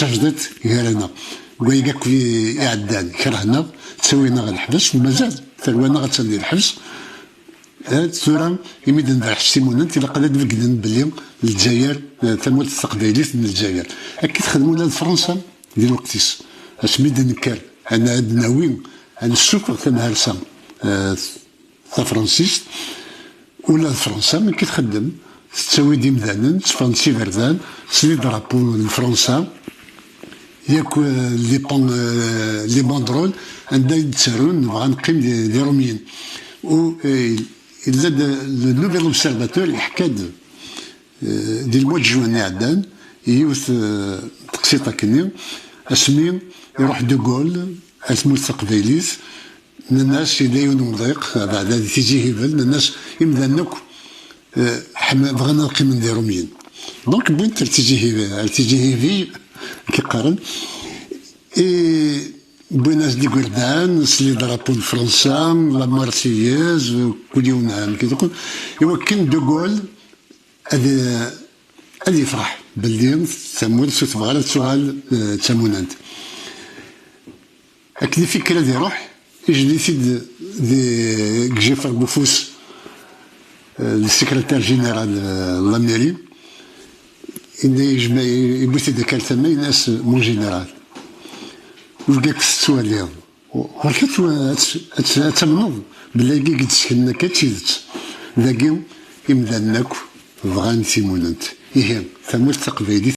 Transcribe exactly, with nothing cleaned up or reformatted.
tajdiṭ gar-aneɣ. Deg wayagi akk i-, iɛeddan, kerhen-aɣ, ttawin-aɣ ɣer lḥebs, mazal tarwa-nneɣ attan di lḥebs. Eh, tura, imi d-nberreḥ s timunent, ilaq ad d-beggnen belli Lezzayer, eh, tamurt taqbaylit n Lezzayer. Akka i texdem ula d Fransa di lweqt-is. Asmi d-nekker, ad n-, ad d-nawi, ad nessufeɣ tamharsa, eh, tafransist, ula d Fransa, amek i txeddem? Tettawi-d imdanen, tteffɣen s iberdan, s les drapeaux n Fransa, yak, euh, les pan-, euh, les banderoles, anda i d-ttarun, nebɣa neqqim d, d Iṛumyen. U, eh, yella-d, le Nouvel Observateur yeḥka-d, eh, di lmut juin iɛeddan, yiwet, eh, teqsiṭ akkenni, asmi iruḥ De Gaulle ar tmurt taqbaylit, nnan-as yella yiwen umḍiq, abeɛda di Tizi Hibel, nnan-as imdanen akk, eh, ḥma-, bɣan ad qqimen d Iṛumyen. Donc, wwin-t ar Tizi Hibel, ar Tizi Hibel, ki qqaren. Et wwin-as-d igerdan, s les drapeaux n Fransa, la Marseillaise, kul yiwen amek i teqqen. Iwakken De Gaulle ad, ad yefreḥ belli tamurt ur tebɣi ara ad tuɣal, eh, d tamunant. Akken i fikker ad iruḥ, ijdi-t-id di, deg Jiffer Bufus, eh, le secrétaire général, eh, n la mairie. Inna yejma-, yewwi-t-id akka ar tama, yenna-as: "Mon général, ur deg-ak tettwaliḍ. Ɣur-k ad twa-, ad t-, ad t-, ad tamneḍ belli ayagi i d-sseknen akka d tidet. Dagi imdanen akk bɣan timunent. Ihi, tamurt taqbaylit